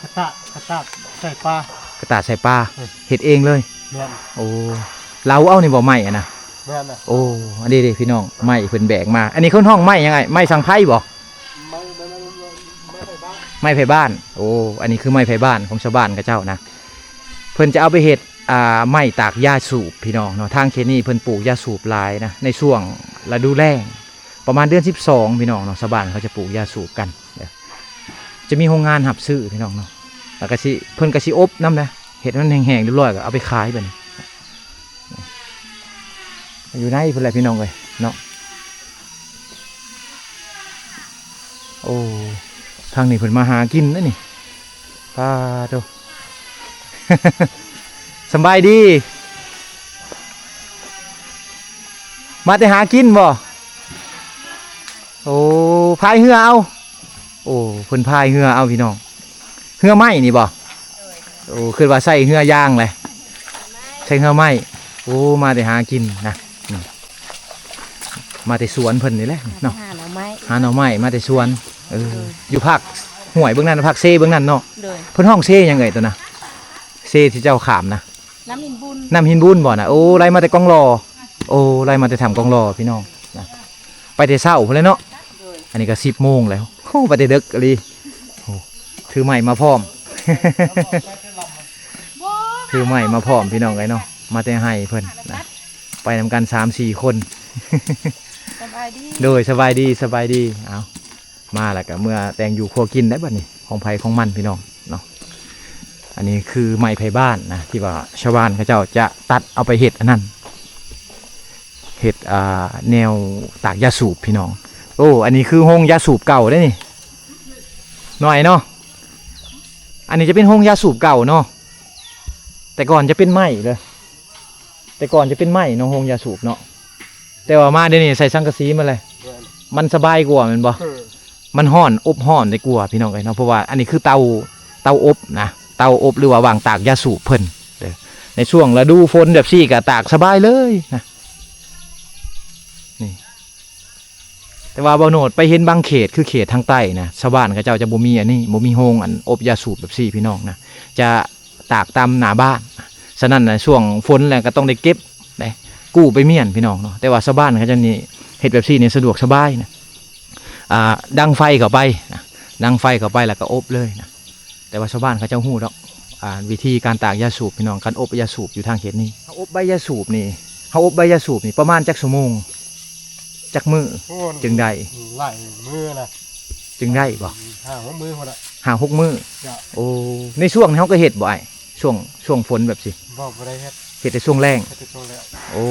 ກະຕາດ ກະຕາດໃສ່ປາ ກະຕາດໃສ່ປາ. ເອີ ເຮັດເອງເລີຍ. ແມ່ນ. ໂອ້ ເລົາເອົານີ້ບໍ່ໄມ້ຫັ້ນນະ? ແມ່ນ. ໂອ້ ອັນນີ້ເດ້ພີ່ນ້ອງ ໄມ້ເພິ່ນແບກມາ ອັນນີ້ເຂົາຮ້ອງໄມ້ຫຍັງອ້າຍ? ໄມ້ສັງໄພບໍ່? ໄມ້ ໄມ້ ໄມ້ ໄມ້ໄຜ່ບ້ານ. ໄມ້ໄຜ່ບ້ານ. ໂອ້ ອັນນີ້ຄືໄມ້ໄຜ່ບ້ານຂອງຊາວບ້ານເຂົາເຈົ້ານະ ເພິ່ນຈະເອົາໄປເຮັດ ອ່າ ໄມ້ຕາກຢາສູບພີ່ນ້ອງເນາະ. ທາງເຂດນີ້ເພິ່ນປູກຢາສູບຫຼາຍນະ ໃນຊ່ວງລະດູແລ້ງ ປະມານເດືອນສິບສອງພີ່ນ້ອງເນາະ ຊາວບ້ານເຂົາຈະປູກຢາສູບກັນ. ຈະມີໂຮງງານຮັບຊື້ພີ່ນ້ອງເນາະ ແລ້ວກໍຊິ ເພິ່ນກໍຊິອົບນຳນະ ເຮັດໃຫ້ມັນແຫ້ງໆ ຮຽບຮ້ອຍ ກໍເອົາໄປຂາຍບັດນີ້. ຢູ່ໃນພຸ້ນແຫຼະພີ່ນ້ອງເອີຍເນາະ. ໂອ້ ທາງນີ້ເພິ່ນມາຫາກິນນະນີ້ ປາໂທ້. ສະບາຍດີ ມາແຕ່ຫາກິນບໍ່? ໂອ້ ພາຍເຮືອເອົາ. ໂອ້ ເພິ່ນພາຍເຮືອເອົາພີ່ນ້ອງ ເຮືອໄມ້ນີ້ບໍ່? ໂອ້ ຄິດວ່າໃຊ້ເຮືອຢາງແຫຼະ ໃຊ້ເຮືອໄມ້. ໂອ້ ມາແຕ່ຫາກິນນະ ອືມ ມາແຕ່ສວນເພິ່ນນີ້ແຫຼະເນາະ ຫາໜໍ່ໄມ້ ຫາໜໍ່ໄມ້ ມາແຕ່ສວນ. ເອີ ເອີ ຢູ່ພາກຫ້ວຍເບື້ອງນັ້ນ ພາກເຊເບື້ອງນັ້ນເນາະ. ໂດຍ. ເພິ່ນຮ້ອງເຊຫຍັງເອີຍໂຕນະ? ເຊທີ່ເຈົ້າຂ້າມນະ ນ້ຳຫີນບຸນ ນ້ຳຫີນບຸນບໍ່ນະ? ໂອ້ ໄລ່ມາແຕ່ກອງຫຼໍ່. ໂອ້ ໄລ່ມາແຕ່ຖ້ຳກອງຫຼໍ່ພີ່ນ້ອງນະ ໄປແຕ່ເຊົ້າພຸ້ນແຫຼະເນາະ. ໂດຍ. ອັນນີ້ກໍສິບໂມງແລ້ວ ໂອ້ ໄປແຕ່ເດິກອີ່ຫຼີ. ໂອ້ ຖືໄມ້ມາພ້ອມ ຖືໄມ້ມາພ້ອມພີ່ນ້ອງເອີຍເນາະ ມາແຕ່ໄຮ່ເພິ່ນນະ ໄປນຳກັນສາມສີ່ຄົນ. ສະບາຍດີ. ໂດຍ ສະບາຍດີ ສະບາຍດີ. ເອົາ ມາແລ້ວກໍເມືອແຕ່ງຢູ່ຄົວກິນໄດ້ບັດນີ້ ຂອງໃຜຂອງມັນພີ່ນ້ອງເນາະ. ອັນນີ້ຄືໄມ້ໄຜ່ບ້ານນະ ທີ່ວ່າຊາວບ້ານເຂົາເຈົ້າຈະຕັດເອົາໄປເຮັດອັນນັ້ນ ເຮັດ ອ່າ ແນວຕາກຢາສູບພີ່ນ້ອງ. ໂອ້ ອັນນີ້ຄືໂຮງຢາສູບເກົ່າເດ້ນີ້ ນ້ອຍເນາະ. ອັນນີ້ຈະເປັນໂຮງຢາສູບເກົ່າເນາະ ແຕ່ກ່ອນຈະເປັນໄມ້ເດີ ແຕ່ກ່ອນຈະເປັນໄມ້ເນາະ ໂຮງຢາສູບເນາະ ແຕ່ວ່າມາດຽວນີ້ໃສ່ສັງກະສີໝົດເລີຍ. ແມ່ນ. ມັນສະບາຍກວ່າແມ່ນບໍ່? ເອີ ມັນຮ້ອນ ອົບຮ້ອນໄດ້ກວ່າພີ່ນ້ອງເອີຍເນາະ ເພາະວ່າອັນນີ້ຄືເຕົາ ເຕົາອົບນະ ເຕົາອົບ ຫຼືວ່າຫວ່າງຕາກຢາສູບເພິ່ນເດີ. ໃນຊ່ວງລະດູຝົນແບບຊີ້ກໍຕາກສະບາຍເລີຍນະ ນີ້. ແຕ່ວ່າບ່າວໂນດໄປເຫັນບາງເຂດ ຄືເຂດທາງໃຕ້ນະ ຊາວບ້ານເຂົາເຈົ້າຈະບໍ່ມີອັນນີ້ ບໍ່ມີໂຮງອັນອົບຢາສູບແບບຊີ້ພີ່ນ້ອງນະ ຈະຕາກຕາມໜ້າບ້ານ. ສະນັ້ນນະ ຊ່ວງຝົນແລ້ວກໍຕ້ອງໄດ້ເກັບເດ້ ກູ້ໄປມ້ຽນພີ່ນ້ອງເນາະ. ແຕ່ວ່າຊາວບ້ານເຂົາເຈົ້ານີ້ເຮັດແບບຊີ້ນີ້ສະດວກສະບາຍນະ ອ່າ ດັງໄຟເຂົ້າໄປນະ ດັງໄຟເຂົ້າໄປແລ້ວກໍອົບເລີຍນະ. ແຕ່ວ່າຊາວບ້ານເຂົາເຈົ້າຮູ້ດອກ ອ່າ ວິທີການຕາກຢາສູບພີ່ນ້ອງ ການອົບຢາສູບຢູ່ທາງເຂດນີ້. ເຮົາອົບໃບຢາສູບນີ້ ເຮົາອົບໃບຢາສູບນີ້ປະມານຈັກຊົ່ວໂມງ ຈັກມື້ ໂອ້ ຈຶ່ງໄດ້? ຫຼາຍມື້ນະ ຈຶ່ງໄດ້ບໍ່? ຫ້າຫົກມື້ພຸ້ນລະ ຫ້າຫົກມື້. ເຈົ້າ. ໂອ້ ໃນຊ່ວງນີ້ເຮົາກໍເຮັດບໍ່ອ້າຍ? ຊ່ວງ ຊ່ວງຝົນແບບຊີ້ ບໍ່ ບໍ່ໄດ້ເຮັດ ເຮັດແຕ່ຊ່ວງແລ້ງ ເຮັດແຕ່ຊ່ວງແລ້ງ. ໂອ້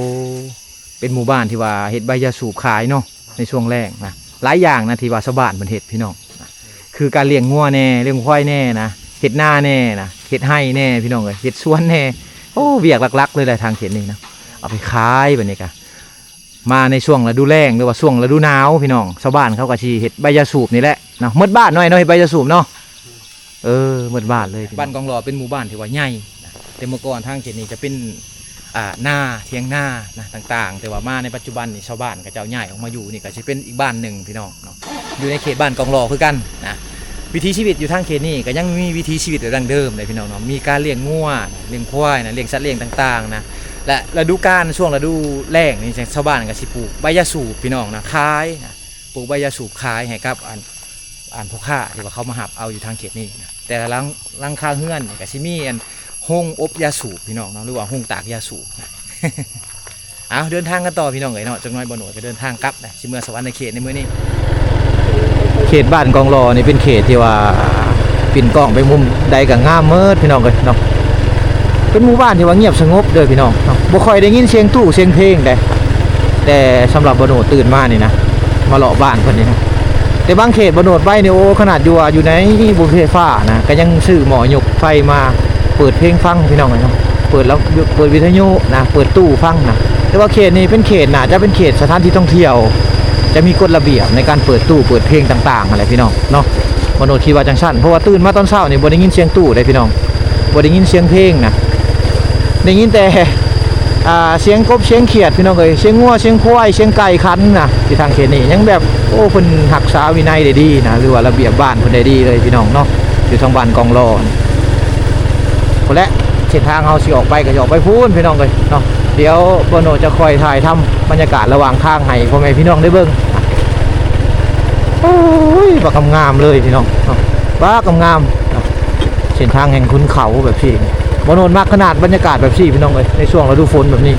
ເປັນໝູ່ບ້ານທີ່ວ່າເຮັດໃບຢາສູບຂາຍເນາະ ໃນຊ່ວງແລ້ງນະ. ຫຼາຍຢ່າງນະທີ່ວ່າຊາວບ້ານເພິ່ນເຮັດພີ່ນ້ອງນະ ຄືການລ້ຽງງົວແດ່ ລ້ຽງຄວາຍແດ່ນະ ເຮັດນາແດ່ນະ ເຮັດໄຮ່ແດ່ພີ່ນ້ອງເອີຍ ເຮັດສວນແດ່. ໂອ້ ວຽກຫຼັກໆເລີຍແຫຼະທາງເຂດນີ້ນະ. ເອົາໄປຂາຍ ບັດນີ້ກະມາໃນຊ່ວງລະດູແລ້ງ ຫຼືວ່າຊ່ວງລະດູໜາວພີ່ນ້ອງ ຊາວບ້ານເຂົາກໍຊິເຮັດໃບຢາສູບນີ້ແຫຼະເນາະ. ໝົດບ້ານນ້ອຍເນາະ ເຮັດໃບຢາສູບເນາະ. ເອີ ໝົດບ້ານເລີຍ. ບ້ານກອງຫຼໍ່ເປັນໝູ່ບ້ານທີ່ວ່າໃຫຍ່ນະ ແຕ່ເມື່ອກ່ອນທາງເຂດນີ້ຈະເປັນ ອ່າ ນາ ຖຽງນານະ ຕ່າງໆ ແຕ່ວ່າມາໃນປັດຈຸບັນນີ້ ຊາວບ້ານເຂົາເຈົ້າຍ້າຍອອກມາຢູ່ນີ້ ກໍຊິເປັນອີກບ້ານໜຶ່ງພີ່ນ້ອງເນາະ ຢູ່ໃນເຂດບ້ານກອງຫຼໍ່ຄືກັນນະ. ວິຖີຊີວິດຢູ່ທາງເຂດນີ້ກໍຍັງມີວິຖີຊີວິດແບບດັ້ງເດີມເດ້ພີ່ນ້ອງເນາະ ມີການລ້ຽງງົວ ລ້ຽງຄວາຍນະ ລ້ຽງສັດລ້ຽງຕ່າງໆນະ. ແລະ ລະດູການ ຊ່ວງລະດູແລ້ງນີ້ ຊາວບ້ານກໍຊິປູກໃບຢາສູບພີ່ນ້ອງນະ ຂາຍນະ ປູກໃບຢາສູບຂາຍໃຫ້ກັບອັນ ອັນພໍ່ຄ້າທີ່ວ່າເຂົາມາຮັບເອົາຢູ່ທາງເຂດນີ້ນະ. ແຕ່ລະຫຼັງ ຫຼັງຄາເຮືອນນີ້ກໍຊິມີອັນໂຮງອົບຢາສູບພີ່ນ້ອງເນາະ ຫຼືວ່າໂຮງຕາກຢາສູບນະ. ເອົາ ເດີນທາງກັນຕໍ່ພີ່ນ້ອງເອີຍເນາະ ຈັກໜ້ອຍບ່າວໂນດກໍເດີນທາງກັບນະ ຊິເມືອສະຫວັນນະເຂດໃນມື້ນີ້. ເຂດບ້ານກອງຫຼໍ່ນີ້ເປັນເຂດທີ່ວ່າປິ່ນກ້ອງໄປມຸມໃດກໍງາມໝົດພີ່ນ້ອງເອີຍເນາະ. ເປັນໝູ່ບ້ານທີ່ວ່າງຽບສະຫງົບເດີພີ່ນ້ອງເນາະ ບໍ່ຄ່ອຍໄດ້ຍິນສຽງຕູ້ສຽງເພງໃດ. ແຕ່ສຳລັບບ່າວໂນດຕື່ນມານີ້ນະ ມາເລາະບ້ານເພິ່ນນີ້ນະ. ແຕ່ບາງເຂດບໍ່ໂນດໄປນີ້ ໂອ້ ຂະໜາດຢູ່ວ່າຢູ່ໃນບຸນໄຟຟ້ານະ ກໍຍັງຊື້ໝໍ້ຍົກໄຟມາເປີດເພງຟັງພີ່ນ້ອງເອີຍເນາະ. ເປີດລະ ເປີດວິທະຍຸນະ ເປີດຕູ້ຟັງນະ. ແຕ່ວ່າເຂດນີ້ເປັນເຂດ ໜ້າຈະເປັນເຂດສະຖານທີ່ທ່ອງທ່ຽວ ຈະມີກົດລະບຽບໃນການເປີດຕູ້ເປີດເພງຕ່າງໆຫັ້ນແຫຼະພີ່ນ້ອງເນາະ. ບໍ່ໂນດຄິດວ່າຈັ່ງຊັ້ນ ເພາະວ່າຕື່ນມາຕອນເຊົ້ານີ້ບໍ່ໄດ້ຍິນສຽງຕູ້ເດ້ພີ່ນ້ອງ ບໍ່ໄດ້ຍິນສຽງເພງນະ. ໄດ້ຍິນແຕ່ ອ່າ ສຽງກົບສຽງຂຽດພີ່ນ້ອງເອີຍ ສຽງງົວສຽງຄວາຍ ສຽງໄກ່ຂັນນະ. ທີ່ທາງເຂດນີ້ຍັງແບບ ໂອ້ ເພິ່ນຮັກສາວິໄນໄດ້ດີນະ ຫຼືວ່າລະບຽບບ້ານເພິ່ນໄດ້ດີເລີຍພີ່ນ້ອງເນາະ. ຢູ່ທາງບ້ານກອງລໍພຸ້ນແຫຼະ ເສັ້ນທາງເຮົາຊິອອກໄປກໍຊິອອກໄປພຸ້ນພີ່ນ້ອງເອີຍເນາະ. ດຽວບ່າວໂນດຈະຄ່ອຍຖ່າຍທຳບັນຍາກາດລະຫວ່າງທາງໃຫ້ພໍ່ແມ່ພີ່ນ້ອງໄດ້ເບິ່ງ. ໂອ້ຍ ບັກງາມໆເລີຍພີ່ນ້ອງເນາະ ບັກງາມໆ. ເສັ້ນທາງແຫ່ງຂຸນເຂົາແບບຊີ້ ບ່າວໂນດມັກຂະໜາດບັນຍາກາດແບບຊີ້ພີ່ນ້ອງເອີຍ ໃນຊ່ວງລະດູຝົນແບບນີ້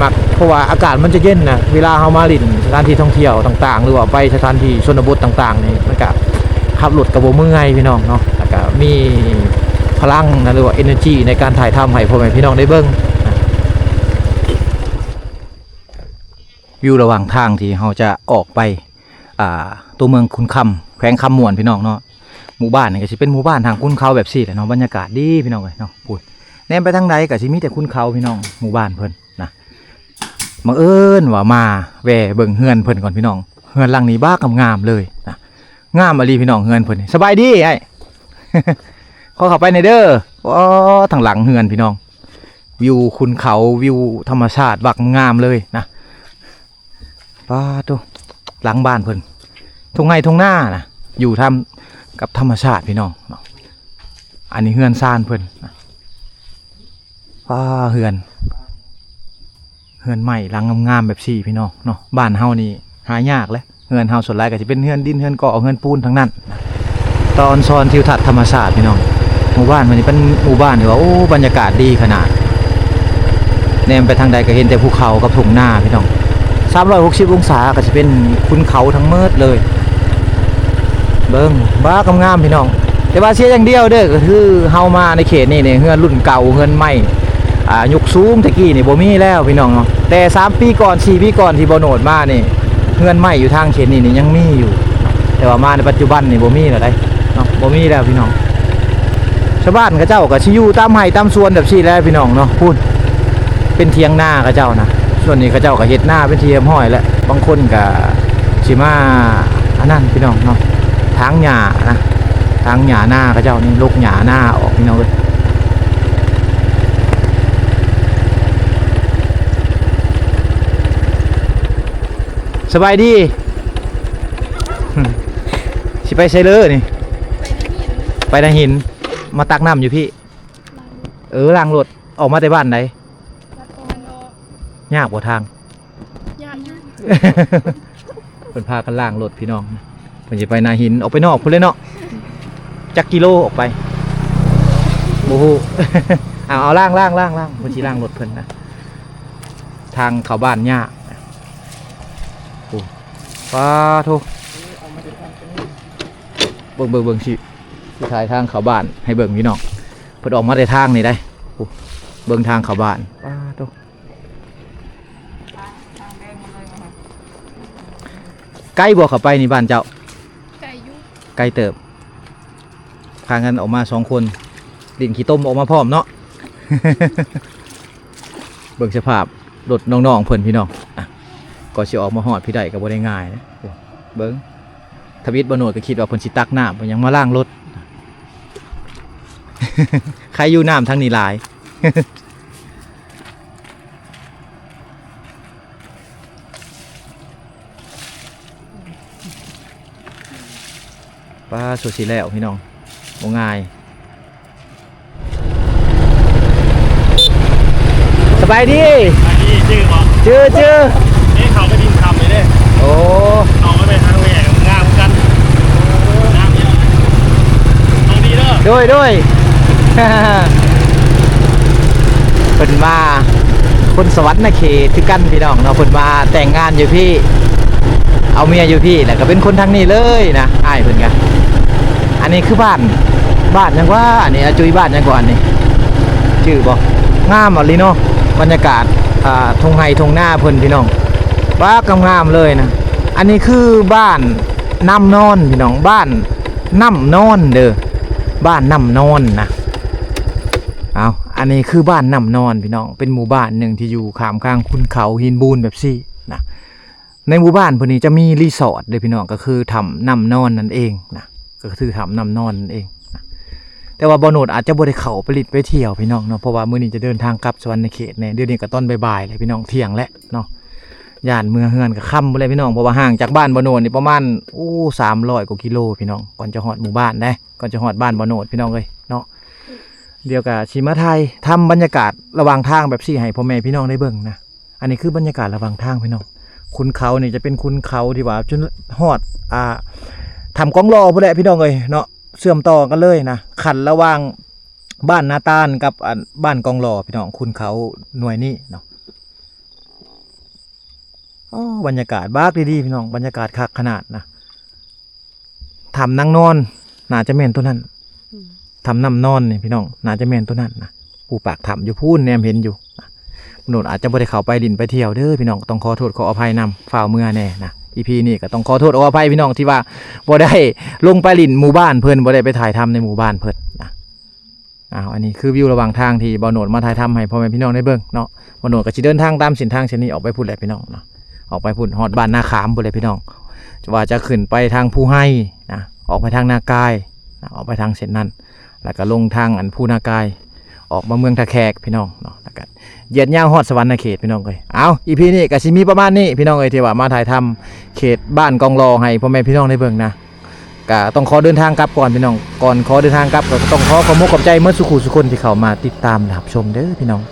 ມັກ ເພາະວ່າອາກາດມັນຈະເຢັນນະ. ເວລາເຮົາມາຫຼິ້ນສະຖານທີ່ທ່ອງທ່ຽວຕ່າງໆ ຫຼືວ່າໄປສະຖານທີ່ຊົນນະບົດຕ່າງໆນີ້ ມັນກະຂັບລົດກະບໍ່ເມື່ອຍພີ່ນ້ອງເນາະ ແລ້ວກະມີພະລັງນະ ຫຼືວ່າເອເນີຈີໃນການຖ່າຍທຳໃຫ້ພໍ່ແມ່ພີ່ນ້ອງໄດ້ເບິ່ງນະ. ວິວລະຫວ່າງທາງທີ່ເຮົາຈະອອກໄປ ອ່າ ຕົວເມືອງຂຸນຄຳ ແຂວງຄຳມ່ວນ ພີ່ນ້ອງເນາະ. ໝູ່ບ້ານນີ້ກໍຊິເປັນໝູ່ບ້ານທາງຂຸນເຂົາແບບຊີ້ແຫຼະເນາະ. ບັນຍາກາດດີພີ່ນ້ອງເອີຍເນາະ. ພຸ້ນ ແນມໄປທາງໃດກໍຊິມີແຕ່ຂຸນເຂົາພີ່ນ້ອງ ໝູ່ບ້ານເພິ່ນນະ. ບັງເອີນວ່າມາແວ່ເບິ່ງເຮືອນເພິ່ນກ່ອນພີ່ນ້ອງ. ເຮືອນຫຼັງນີ້ບັກງາມໆເລີຍນະ ງາມອີ່ຫຼີພີ່ນ້ອງ ເຮືອນເພິ່ນນີ້. ສະບາຍດີອ້າຍ ຂໍເຂົ້າໄປແດ່ເດີ. ໂອ້ ທາງຫຼັງເຮືອນພີ່ນ້ອງ ວິວຂຸນເຂົາ ວິວທຳມະຊາດບັກງາມເລີຍນະ. ປາໂທ້ ຫຼັງບ້ານເພິ່ນ ທົ່ງໄຮ່ທົ່ງນານະ ຢູ່ທ່າມກັບທຳມະຊາດພີ່ນ້ອງເນາະ. ອັນນີ້ເຮືອນຊານເພິ່ນນະ. ປາ ເຮືອນ ເຮືອນໄມ້ຫຼັງງາມໆແບບຊີ້ພີ່ນ້ອງເນາະ. ບ້ານເຮົານີ້ຫາຍາກແຫຼະ ເຮືອນເຮົາສ່ວນຫຼາຍກໍຊິເປັນເຮືອນດິນ ເຮືອນກໍ ເຮືອນປູນທັງນັ້ນ. ຕອນຊອນທິວທັດທຳມະຊາດພີ່ນ້ອງ ໝູ່ບ້ານມັນນີ້ເປັນໝູ່ບ້ານທີ່ວ່າ ໂອ້ ບັນຍາກາດດີຂະໜາດ. ແນມໄປທາງໃດກໍເຫັນແຕ່ພູເຂົາກັບທົ່ງນາພີ່ນ້ອງ. ສາມຮ້ອຍຫົກສິບອົງສາກໍຊິເປັນຂຸນເຂົາທັງໝົດເລີຍ. ເບິ່ງ ບັກງາມໆພີ່ນ້ອງ. ແຕ່ວ່າເສຍຢ່າງດຽວເດີ ກໍຄືເຮົາມາໃນເຂດນີ້ນີ້ ເຮືອນລຸ້ນເກົ່າ ເຮືອນໄມ້ ອ່າ ຍຸກສູງແຕ່ກີ້ນີ້ບໍ່ມີແລ້ວພີ່ນ້ອງເນາະ. ແຕ່ສາມປີກ່ອນ ສີ່ປີກ່ອນທີ່ບໍ່ໂນດມານີ້ ເຮືອນໄມ້ຢູ່ທາງເຂດນີ້ນີ້ຍັງມີຢູ່ ແຕ່ວ່າມາໃນປັດຈຸບັນນີ້ບໍ່ມີແລ້ວໃດເນາະ ບໍ່ມີແລ້ວພີ່ນ້ອງ. ຊາວບ້ານເຂົາເຈົ້າກໍຊິຢູ່ຕາມໄຮ່ຕາມສວນແບບຊີ້ແຫຼະພີ່ນ້ອງເນາະ. ພຸ້ນ ເປັນຖຽງນາເຂົາເຈົ້ານະ. ສ່ວນນີ້ເຂົາເຈົ້າກໍເຮັດນາເປັນທີ່ຮຽບຮ້ອຍແລ້ວ. ບາງຄົນກໍຊິມາອັນນັ້ນພີ່ນ້ອງເນາະ ຖາງຫຍ້ານະ ຖາງຫຍ້ານາເຂົາເຈົ້ານີ້ ລົກຫຍ້ານາອອກພີ່ນ້ອງເອີຍ. ສະບາຍດີ. ຊິໄປໃສເລີນີ້? ໄປນາຫີນ ມາຕັກນ້ຳຢູ່ພີ້. ເອີ ລ້າງລົດ. ອອກມາແຕ່ບ້ານໃດ? ຍາກບໍ່ທາງ? ຍາກຢູ່. ເພິ່ນພາກັນລ້າງລົດພີ່ນ້ອງ ເພິ່ນຊິໄປນາຫີນ ອອກໄປນອກພຸ້ນເລີຍເນາະ. ຈັກກິໂລອອກໄປ? ບໍ່ຮູ້. ເອົາ ເອົາ ລ້າງ ລ້າງ ລ້າງ ລ້າງ ເພິ່ນຊິລ້າງລົດເພິ່ນນະ. ທາງເຂົ້າບ້ານຍາກ. ໂອ້ ປາໂທ້ ເບິ່ງ ເບິ່ງ ເບິ່ງ ຊິ ຊິຖ່າຍທາງເຂົ້າບ້ານໃຫ້ເບິ່ງພີ່ນ້ອງ. ເພິ່ນອອກມາແຕ່ທາງນີ້ໄດ໋. ໂອ້ ເບິ່ງທາງເຂົ້າບ້ານ ປາໂທ້. ໄກບໍ່ເຂົ້າໄປນີ້ບ້ານເຈົ້າ? ໄກຢູ່ ໄກເຕີບ. ພາກັນອອກມາສອງຄົນ ຫຼິ້ນຂີ້ຕົມອອກມາພ້ອມເນາະ. ເບິ່ງສະພາບລົດນ້ອງໆເພິ່ນພີ່ນ້ອງ. ອ່ະ ກໍຊິອອກມາຮອດພີ້ໄດ້ກໍບໍ່ໄດ້ງ່າຍເດ້. ໂອ້ ເບິ່ງ ທຳອິດບໍ່ໂນດກໍຄິດວ່າເພິ່ນຊິຕັກນ້ຳ ເພິ່ນຍັງມາລ້າງລົດ. ໃຄຢູ່ນ້ຳທາງນີ້ຫຼາຍ. ປາ ຊົ່ວຊິແລ້ວພີ່ນ້ອງ ບໍ່ງ່າຍ. ສະບາຍດີ. ສະບາຍດີ ຈື່ບໍ່? ຈື່ ຈື່. ນີ້ເຂົາໄປດິນຄຳນີ້ເດ້. ໂອ້ ເຂົາໄປທາງແຫຼງງາມກັນ ງາມຢູ່. ໂດຍ ໂດຍ. ເພິ່ນວ່າຄົນສະຫວັນນະເຂດຄືກັນພີ່ນ້ອງເນາະ. ເພິ່ນວ່າແຕ່ງງານຢູ່ພີ້ ເອົາເມຍຢູ່ພີ້ ແລ້ວກໍເປັນຄົນທາງນີ້ເລີຍນະ ອ້າຍເພິ່ນກະ. ອັນນີ້ຄືບ້ານ ບ້ານຫຍັງວະອັນນີ້ ອາຈຸຍ ບ້ານຫຍັງກວ່າອັນນີ້ ຈື່ບໍ່? ງາມອີ່ຫຼີເນາະ ບັນຍາກາດ ອ່າ ທົ່ງໄຮ່ທົ່ງນາເພິ່ນພີ່ນ້ອງ ປາ ງາມໆເລີຍນະ. ອັນນີ້ຄືບ້ານນ້ຳນອນພີ່ນ້ອງ ບ້ານນ້ຳນອນເດີ ບ້ານນ້ຳນອນນະ. ເອົາ ອັນນີ້ຄືບ້ານນ້ຳນອນພີ່ນ້ອງ ເປັນໝູ່ບ້ານໜຶ່ງທີ່ຢູ່ຂ້າມກາງຂຸນເຂົາຫີນບູນແບບຊີ້ນະ. ໃນໝູ່ບ້ານເພິ່ນນີ້ຈະມີຣີສອດເດີພີ່ນ້ອງ ກໍຄືຖ້ຳນ້ຳນອນນັ້ນເອງນະ ກໍຄືຖ້ຳນ້ຳນອນນັ້ນເອງນະ. ແຕ່ວ່າບ່າວໂນດອາດຈະບໍ່ໄດ້ເຂົ້າໄປຫຼິ້ນໄປທ່ຽວພີ່ນ້ອງເນາະ ເພາະວ່າມື້ນີ້ຈະເດີນທາງກັບສະຫວັນນະເຂດແດ່. ດຽວນີ້ກໍຕອນບ່າຍໆແຫຼະພີ່ນ້ອງ ທ່ຽງແລ້ວເນາະ ຢ້ານເມືອເຮືອນກໍຄ່ຳພຸ້ນແຫຼະພີ່ນ້ອງ ເພາະວ່າຫ່າງຈາກບ້ານບ່າວໂນດນີ້ປະມານ ໂອ້ ສາມຮ້ອຍກວ່າກິໂລພີ່ນ້ອງ ກ່ອນຈະຮອດໝູ່ບ້ານເດ້ ກ່ອນຈະຮອດບ້ານບ່າວໂນດພີ່ນ້ອງເອີຍເນາະ. ດຽວກໍຊິມາຖ່າຍທຳບັນຍາກາດລະຫວ່າງທາງແບບຊີ້ໃຫ້ພໍ່ແມ່ພີ່ນ້ອງໄດ້ເບິ່ງນະ. ອັນນີ້ຄືບັນຍາກາດລະຫວ່າງທາງພີ່ນ້ອງ ຂຸນເຂົານີ້ຈະເປັນຂຸນເຂົາທີ່ວ່າຈົນຮອດ ອ່າ ຖ້ຳກອງຫຼໍ່ພຸ້ນແຫຼະພີ່ນ້ອງເອີຍເນາະ ເຊື່ອມຕໍ່ກັນເລີຍນະ ຂັ້ນລະຫວ່າງບ້ານນາຕານກັບ ອັນ ບ້ານກອງຫຼໍ່ພີ່ນ້ອງ ຂຸນເຂົາໜ່ວຍນີ້ເນາະ. ໂອ້ ບັນຍາກາດບັກດີໆ ພີ່ນ້ອງ ບັນຍາກາດຄັກຂະໜາດນະ. ຖ້ຳນາງນອນ ໜ້າຈະແມ່ນໂຕນັ້ນ ອືມ ຖ້ຳນ້ຳນອນນີ້ພີ່ນ້ອງ ໜ້າຈະແມ່ນໂຕນັ້ນນະ ຜູ້ປາກຖ້ຳຢູ່ພຸ້ນ ແນມເຫັນຢູ່ນະ. ໂນດອາດຈະບໍ່ໄດ້ເຂົ້າໄປຫຼິ້ນໄປທ່ຽວເດີພີ່ນ້ອງ ຕ້ອງຂໍໂທດຂໍອະໄພນຳ ຟ້າວເມືອແດ່ນະ. ອີພີນີ້ກໍຕ້ອງຂໍໂທດຂໍອະໄພພີ່ນ້ອງ ທີ່ວ່າບໍ່ໄດ້ລົງໄປຫຼິ້ນໝູ່ບ້ານເພິ່ນ ບໍ່ໄດ້ໄປຖ່າຍທຳໃນໝູ່ບ້ານເພິ່ນນະ. ອ້າວ ອັນນີ້ຄືວິວລະຫວ່າງທາງທີ່ບ່າວໂນດມາຖ່າຍທຳໃຫ້ພໍ່ແມ່ພີ່ນ້ອງໄດ້ເບິ່ງເນາະ. ບ່າວໂນດກໍຊິເດີນທາງຕາມເສັ້ນທາງເສັ້ນນີ້ອອກໄປພຸ້ນແຫຼະພີ່ນ້ອງເນາະ ອອກໄປພຸ້ນຮອດບ້ານນາຂາມພຸ້ນແຫຼະພີ່ນ້ອງ ວ່າຈະຂຶ້ນໄປທາງພູໄຮນະ ອອກໄປທາງນາກາຍນະ ອອກໄປທາງເສັ້ນນັ້ນ ແລ້ວກໍລົງທາງ ອັນ ພູນາກາຍ ອອກມາເມືອງທ່າແຂກພີ່ນ້ອງເນາະ ແລ້ວກໍຢຽດຍາວຮອດສະຫວັນນະເຂດພີ່ນ້ອງເອີຍ. ເອົາ ອີພີນີ້ກໍຊິມີປະມານນີ້ພີ່ນ້ອງເອີຍ ທີ່ວ່າມາຖ່າຍທຳເຂດບ້ານກອງຫຼໍ່ໃຫ້ພໍ່ແມ່ພີ່ນ້ອງໄດ້ເບິ່ງນະ. ກະຕ້ອງຂໍເດີນທາງກັບກ່ອນພີ່ນ້ອງ ກ່ອນຂໍເດີນທາງກັບກໍຕ້ອງຂໍຂອບອົກຂອບໃຈໝົດສູ່ຄູ່ສູ່ຄົນທີ່ເຂົ້າມາຕິດຕາມຮັບຊົມເດີພີ່ນ້ອງ.